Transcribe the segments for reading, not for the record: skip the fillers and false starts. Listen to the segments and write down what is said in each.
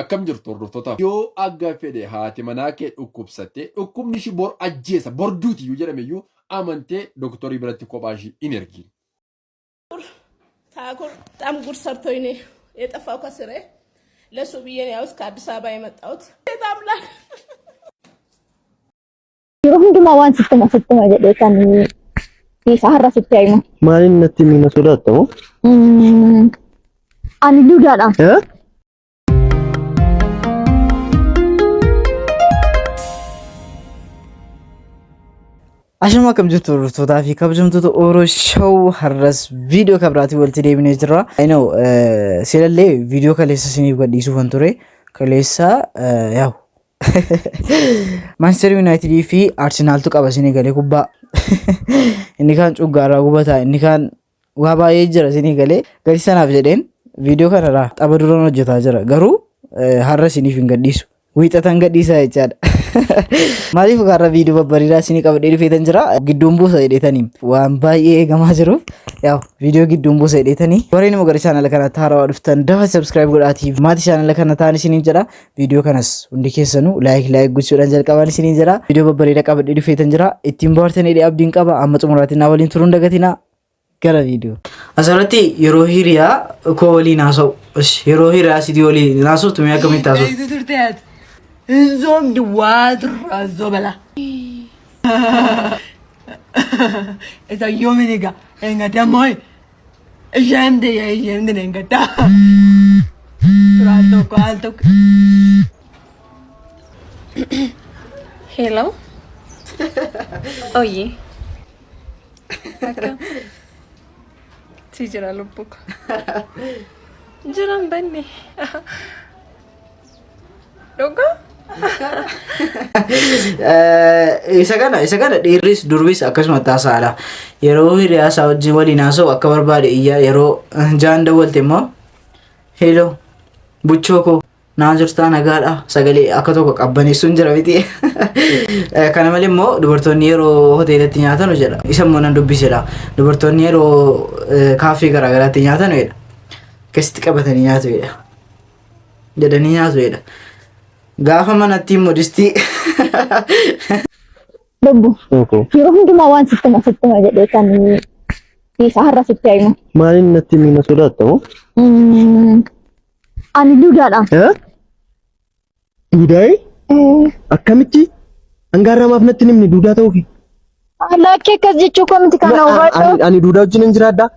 Akkam jirtu hordoftoota? Yoo agga fedhe haati manaa kee dhukkubsattee dhukkubni ishii bor ajjeesa bor duuti iyyuu jedhame iyyuu amantee doktorii biratti kophaa ishii hin ergin. ታኩር በጣም ጉድ ሰርቶኝ ነው የጠፋው ከስሬ። ለሱ ብዬ ነው ያው እስከ አዲስ አበባ የመጣሁት። ጌታ አምላክ Yeroo hundumaa waan sitti hima sitti hima jedhee kan isa har'a sitti himu. Maaliin natti himina sodaatta moo? Ani duudaadha. Eh? Ashama akkam jirtu hordoftootaa fi kabajamtoota Oro Show har'as viidiyoo kabiraatiin walitti deebinee jirra. I know silallee viidiyoo kaleessa isiniif gadhiisuufan ture. Kaleessa yaa'u Manchester United fi Arsenaaltu qaba isinii galee kubbaa. Inni kaan cuggaarraa gubataa inni kaan waa baay'ee jira isinii galee gadi sanaaf jedheen viidiyoo kanarraa tapha duraan hojjetaa jira. Garuu har'a isiniif hin gadhiisu. Wiixatan gadhiisaa jechaadha. Maaliif har'a viidiyoo babbareedaa isinii qabadhee dhufeetan jira. Gidduun buusa jedheetanii waan baay'ee eegamaa jiruuf yaa'u viidiyoo gidduun buusa jedheetanii. Warreen immoo gara chaanala kanaatti haarawaa dhuftan dafa subscribe godhaatiif maatii chaanala kana ta'an isiniin jedha. Viidiyoo kanas hundi keessanuu like like gochuudhaan jalqabaan isiniin jedha. Viidiyoo babbareedaa qabadhee dhufeetan jira. Ittiin bohaartan jedhee abdiin qaba. Amma xumuraatiin naa waliin turuun dagatinaa. Gara viidiyoo. Asirratti yeroo hiriyaa koo waliin haasa'u. Yeroo hiriyaa sitii waliin haasoftu mee akkamitti haasoftu? Eegdu turte ati. Hin soomdi waa turraa sobala. Isa yoomin egaa eengadda mooyi. Isheen ta'e isheen ta'e eengadda. Tura al tokko al tokko. Hello. Oye. Akkam? Si jira lubbuu ko. Jira hin banne. Dhugaa? Isa kana dhiirris durbis akkasuma haasa'aadha. Yeroo hiriyaa isaa wajjin waliin haasa'u akka barbaade iyyaa yeroo jaan dawwalte immoo hello buchoo koo naa jirtaa nagaadha sagalee akka tokko qabbaneessuun jira miti. Kana malee immoo dubartoonni yeroo hoteelatti nyaatanu jedha. Isa immoo nan dubbisedha. Dubartoonni yeroo kaaffee garaagaraatti nyaatanu jedha. Akkasitti qabatanii nyaatu jedha. Jedhanii nyaatu jedha. Gaafa manatti immoo distii Lubbu. Tokko. Yeroo hundumaa waan sitti hima sitti hima jedhee kan isa har'a sitti himu. Maaliin natti himina sodaatta moo? Ani duudaadha. Eh? Duudaa'ee? Akkamitti? Hangaarraa maaf natti hin himne duudaa ta'uu kee? Lakkee akkas jechuu koo miti kana hubadhu. Ani duudaa wajjin hin jiraadhaa?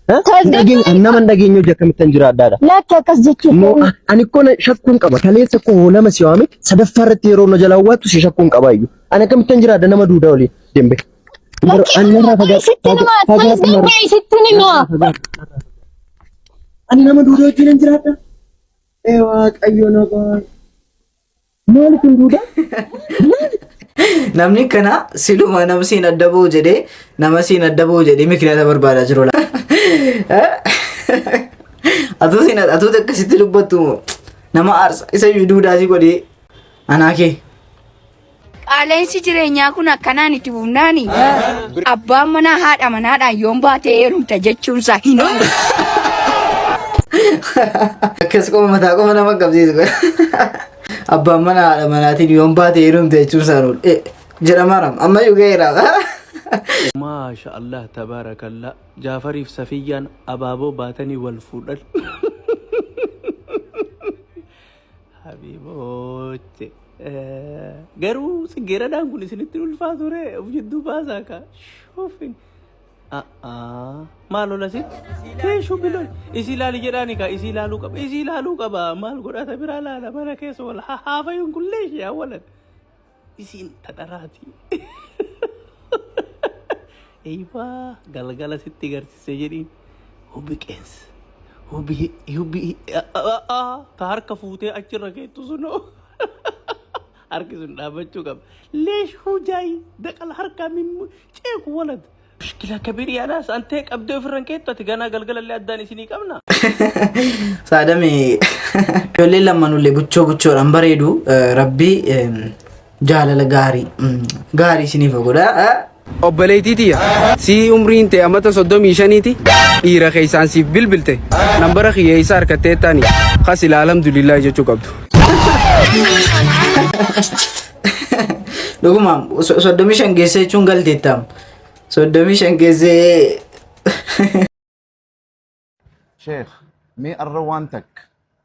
Eh? Tasgabbii. Nama hin dhageenye hojii akkamitti hin jiraadhaadha? Lakkee akkas jechuu Moo koo miti. ani koo shakkuun qaba. Kaleessa koo lama si waame sadaffaa irratti yeroo na jalaa waattu si shakkuun qaba iyyuu. Ani akkamitti hin jiraadha nama duudaa waliin dembe. Lakkee Ani narraa fagaadhu. sitti hima. Tasgabbii sitti hima. Ani nama duudaa wajjin hin jiraadha. Ee Waaqayyo na baasi. Maali kun duudaa? Namni kana siluma nama siin adda ba'u jedhee nama siin adda ba'u jedhee mikinaata barbaadaa jiru. Atuu siin atuu akkasitti dubbattu nama aarsa isa iyyuu duudaa si godhee anaa kee. Qaala'insi jireenyaa kun akkanaan itti fufnaani abbaan manaa haadha manaadhaan yoon baatee heerumta jechuunsaa hin oolu. Akkas qofa mataa qofa nama qabsiisu. Abbaan mana haadha manaatiin yoon baate heerumte jechuun isaan oolu. Jedhamaara amma iyyuu ga'eera. Maasha Allah tabaarakallah Jaafariif Safiyyaan abaaboo baatanii wal fuudhan. Habiibooche. Garuu tsiggeeradaan kun isinitti ulfaatu ree of jidduu baasaa kaa. Shoofin. Maal ola si? Teeshu bilol. Isii ilaali jedhaani kaa isii ilaaluu qaba. Isii ilaaluu qaba. Maal godhata biraa laala mana keessa wal haafayuun kun leeshi yaa walan. Isiin tadharaati. Eeybaa galgala sitti garsiise jedhiin. Hubi qeensa. Hubi hubi ta harka fuutee achirra keettu sunoo. Harki sun dhaabbachuu qaba. Leesh hujaayi daqala harkaa mimmu ceeku walad. Mushkila kabirii anaas antee qabdee ofirran keettu ati ganaa galgalallee addaan isinii qabna. Saadame ijoolleen lammanullee buchoo buchoodhaan bareedu. Rabbi jaalala gaarii gaarii isiniif godha. Obboleettii tiyya sii umriin tee amata 35ti dhiira keessaan siif bilbilte nambara kiyya eessa harkattee taani kas ilaa alhamdulillah jechuu qabdu. Dhuguma 35 geessee jechuun galteettaam. 35 geessee. Sheekh mee arra waan takka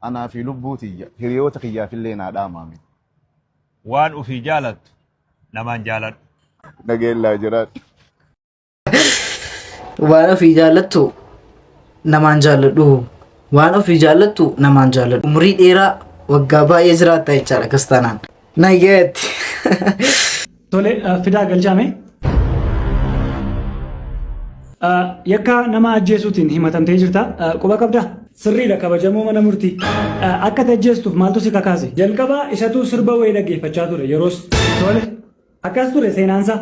anaa fi lubbuu tiyya hiriyoota kiyyaafillee naa dhaamaa mee. Waan ufii jaalattu namaan jaaladhu. Nageellaa jiraadhu. Waan ofii jaallattu namaan jaalladhu. Waan ofii jaallattu namaan jaalladhu. Umurii dheeraa waggaa baay'ee jiraatta jechaadha akkas taanaan. Nagaatti. Tole fidaa galchaame. Yakka nama ajjeesuutiin himatamtee jirta. Quba qabdaa? Sirriidha kabajamoo mana murtii. Akka ati ajjeestuuf maaltu si kakaase? Jalqaba isatu sirba wayii dhaggeeffachaa ture yeroos. Tole. Akkas ture seenaansaa.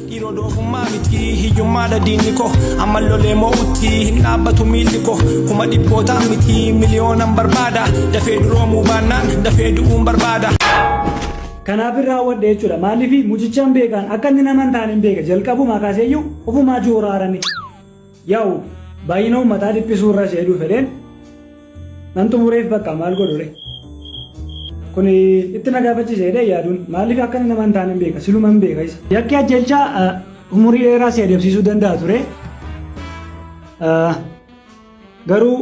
Dhiiroo doofummaa miti hiyyummaadha diinni koo amma lolee mo'utti hin dhaabbatu miilli koo kuma dhibbootaan miti miliyoonan barbaada dafee duroomuu baannaan dafee du'uun barbaada. Kanaaf hin raawwadhe jechuudha. Maaliif mucichaan beekaan akka inni nama hin taane hin beeka. Jalqabumaa kaaseeyyuu ofumaa jooraarani. Yaa'u baay'ina uummataa dhiphisuu irra ishee fedheen nan xumureef bakka maal godhure. Kun itti na gaafachiise jedhee yaaduun maaliif akka inni nama hin taane hin beeka siluma hin beeka isa. Yakki ajjeechaa umurii dheeraa si adabsiisuu danda'a ture. Garuu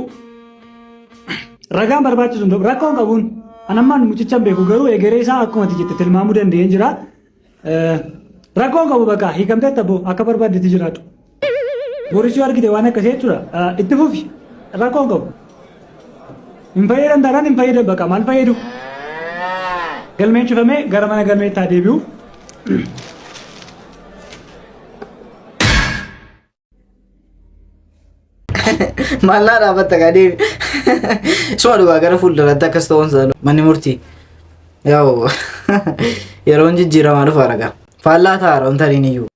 ragaan barbaachisu hin qabu. Rakkoo hin qabuun an ammaan mucicha hin beeku garuu egeree isaa akkuma ati jette tilmaamuu danda'een jira. Rakkoo hin qabu bakka hiikamteetta boo akka barbaaddetti jiraadhu. Boris yoo argite waan akkasii jechuudha. Itti fufi rakkoo hin qabu. Hin fayyadam taanaan hin fayyadam bakka maal fayyadu? Galmeen cufamee gara mana galmeetti haa deebi'u. Maallaa dhaabatta kaa deemi. Suma dhugaa gara fuulduratti akkas ta'uun isaa manni murtii. Yaa'u yeroon jijjiiramaa dhufa ragaa. Faallaa ta'aara wanta hin iyyuu.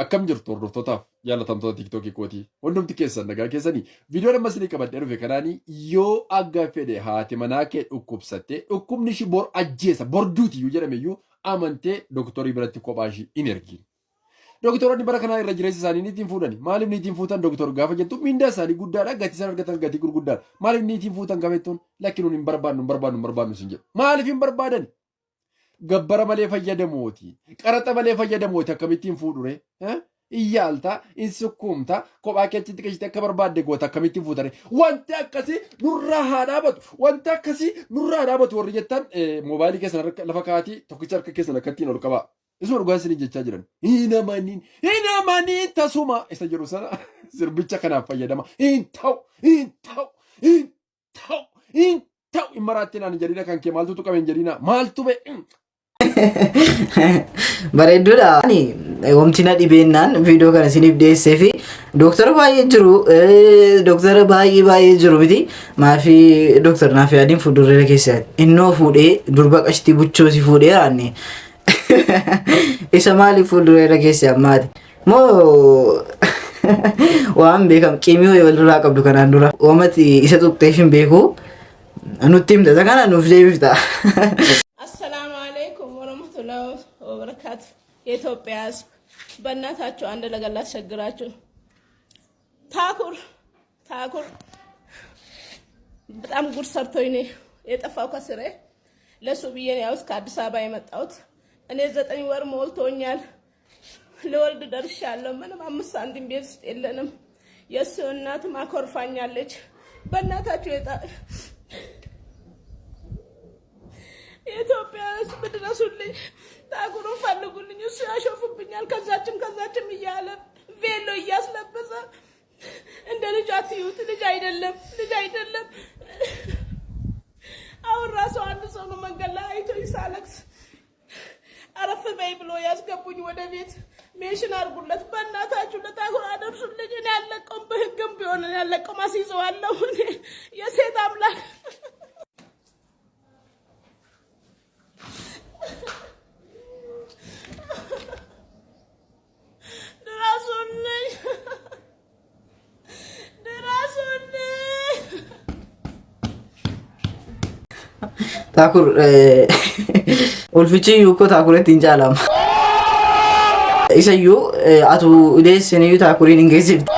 Akkam jirtu hordoftootaaf jaalatamtoota tiiktookii kootii hundumti keessan nagaa keessanii viidiyoon amma isinii qabadhee dhufe kanaanii yoo aga fedhe haati manaa kee dhukkubsattee dhukkubni ishii bor ajjeesa bor duuti iyyuu jedhame iyyuu amantee doktorii biratti kophaa ishii hin ergin. Doktoroonni bara kanaa irra jireessa isaanii niitiin fuudhani. Maaliif niitiin fuutan doktor gaafa jettu mindaa isaanii guddaadha gatii isaan argatan gatii gurguddaadha. Maaliif niitiin fuutan gaafa jettuun lakki nuun hin barbaannu hin barbaannu hin barbaannu sin jedhu. Maaliif hin barbaadan? Gabbara malee fayyadamooti. Qaraxa malee fayyadamooti akkamittiin fuudhure? Iyyaalta, in sukkuumta, kophaa kee achitti qishite akka barbaadde goota akkamittiin fuutare? Wanti akkasii nurraa haa dhaabatu. Wanti akkasii nurraa haa dhaabatu warri jettan moobaayilii keessan lafa kaatii tokkicha harka keessan akkattiin ol qabaa. Isuma dhugaa isinii jechaa jiran. Hin amaniin, hin amaniin tasuma isa jedhu sana sirbicha kanaaf fayyadama. Hin ta'u, hin ta'u, hin ta'u, hin ta'u. Hin maraatti naan hin jedhina kan kee maaltu tuqame hin jedhina. Maaltu ba'e? Bareedduudha. Ani wanti na dhibeennaan viidiyoo kana isiniif dhiyeessee fi dooktara baay'ee jiru dooktara baay'ee baay'ee jiru miti maafi dooktar naaf yaadiin fuuldurreera keessa innoo fuudhee durba qashtii buchoo si fuudhee raanne Isa maaliif fuuldura irra keesse ammaati? Moo waan beekam qiimii wayii walirraa qabdu kanaan dura wamati isa tuqxeef hin beeku nutti himta isa kana nuuf deebifta. አሰላሙ አለይኩም ወረህመቱላሂ ወበረካቱ። የኢትዮጵያ ሕዝብ በእናታችሁ አንድ ነገር ላስቸግራችሁ። ታኩር ታኩር በጣም ጉድ ሰርቶኝ ነው የጠፋው ከስሬ። ለሱ ብዬ ነው ያው እስከ አዲስ አበባ የመጣሁት። እኔ 9 ወር ሞልቶኛል። ልወልድ ደርሻለሁ። ምንም 5 ሳንቲም ቤት ውስጥ የለንም። የእሱ እናትም አኮርፋኛለች። በእናታችሁ የኢትዮጵያ ሕዝብ ድረሱልኝ፣ ታኩሩን ፈልጉልኝ። እሱ ያሾፍብኛል ከዛችም ከዛችም እያለ ቬሎ እያስለበሰ እንደ ልጅ አትዩት። ልጅ አይደለም፣ ልጅ አይደለም። አሁን ራሱ አንድ ሰው ነው መንገድ ላይ አይቶኝ ሳለቅስ አረፍ በይ ብሎ ያስገቡኝ ወደ ቤት። ሜሽን አድርጉለት በእናታችሁ ለታኩር አደርሱልኝ። እኔ አለቀውም፣ በህግም ቢሆን እኔ አለቀውም፣ አስይዘዋለሁ። እኔ የሴት አምላክ ድረሱልኝ፣ ድረሱልኝ። Taakur ulfichi iyyuu koo taakuretti hin caalama. Isayyuu atu deessiniyyuu taakuriin hin geessifte.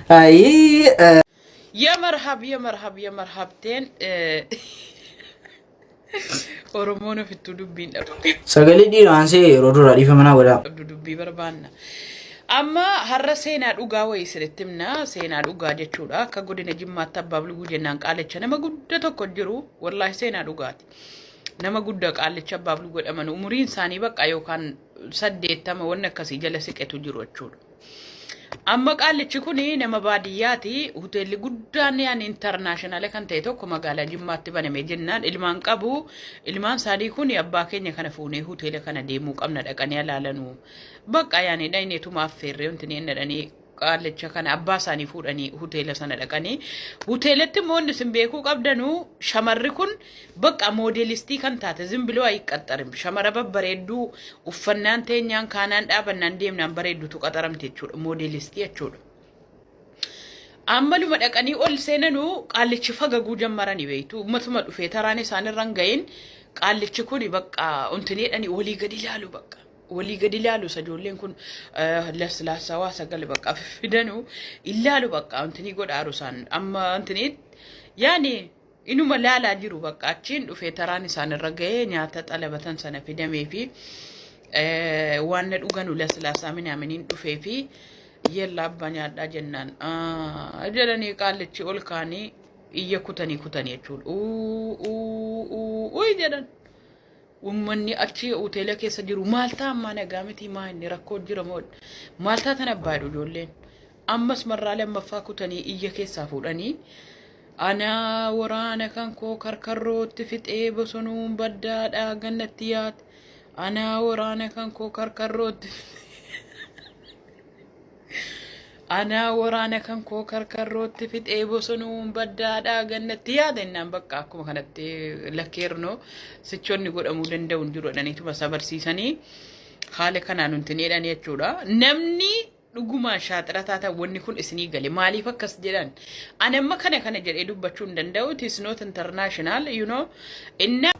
Ayii. Yemarhab yemarhab yemarhabteen Oromoon ofittuu dubbiin dhabdu. Sagalee dhiiraan see yeroo duraa dhiifama naa godhaa. Dhabdu dubbii barbaanna. Amma har'a seenaa dhugaa wayii isinitti himna. Seenaa dhugaa jechuudha. Akka godina Jimmaatti abbaa bulguu jennaan qaalicha nama guddaa tokko jiru. Wallaahi seenaa dhugaati. Nama guddaa qaalicha abbaa bulguu jedhaman umuriin isaanii bakka yookaan 80 wanni akkasii jala siqetu jiru jechuudha. Amma qaallichi kun nama baadiyyaati. Hoteelli guddaan yaani international kan ta'e tokko magaalaa Jimmaatti baname jennaan ilmaan qabu. Ilmaan isaanii kun abbaa keenya kana fuunee hoteela kana deemuu qabna dhaqanii alaalanuu. Bakka yaani dhayneetuma affeerree wanti ni dhanii qaallicha kana abbaa isaanii fuudhanii hoteela sana dhaqanii. Hoteelatti immoo inni isin beekuu qabdanuu shamarri kun Bakka moodelistii kan taate zimbiloo ayiqqaxxarim shamara babbareedduu uffannaan teenyaan kaanaan dhaabannaan deemnaan bareeddutu qaxaramte jechuudha moodelistii jechuudha. Ammaluma dhaqanii ol seenanuu qaallichi fagaguu jammarani beektu ummatuma dhufee taraan isaan irra hin gahin qaallichi kuni bakka untineedhani walii gadi ilaalu bakka. Walii gadi ilaalu isa ijoolleen kun laslaassaa waa sagal bakka fidanu ilaalu bakka untinii godhaaru isaan amma untinii yaani Inuma laalaa jiru bakka achiin dhufee taraan isaan irra ga'ee nyaata xalabatan sana fidamee fi waan na dhuganu laslaasaa minaaminiin dhufee fi yella abbaa nyaadhaa jennaan jedhanii qaallichi ol kaanii iyya kutanii kutanii jechuudha. Uu jedhan. Uummanni achi hoteela keessa jiru maal ta'a ammaa nagaa miti maa inni rakkoo jira moo maal taatan abbaa jedhu ijoolleen. Ammas marraa lammaffaa kutanii iyya keessaa fuudhanii ana waraana kan koo karkarrootti fixee bosonuun baddaadhaa gannatti yaate ana waraana kan koo karkarrootti Anaa waraana kan koo karkarrootti fixee bosonuun baddaadhaa gannatti yaada innaan bakka akkuma kanatti lakkeernoo sichoonni godhamuu danda'u hin jiru jedhaniituma isa barsiisanii haala kanaan wanti ni jedhan jechuudha. Namni dhugumaan shaaxira taatan wanni kun isinii gale maaliif akkas jedhan ani amma kana kana jedhee dubbachuu hin danda'u it is not international you know inna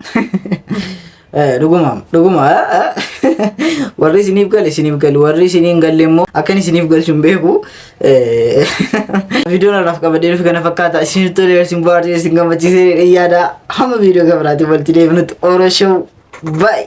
Dhuguma dhuguma warri isiniif gale isiniif galu warri isinii hin galle immoo akkan isiniif galchu hin beeku. Viidiyoon har'aaf qabadhee dhufe kana fakkaata isiniif tolee isin bohaarsee isin gammachiisee yaada hamma viidiyoo gabiraatiin walitti deebinutti Oro Show bye.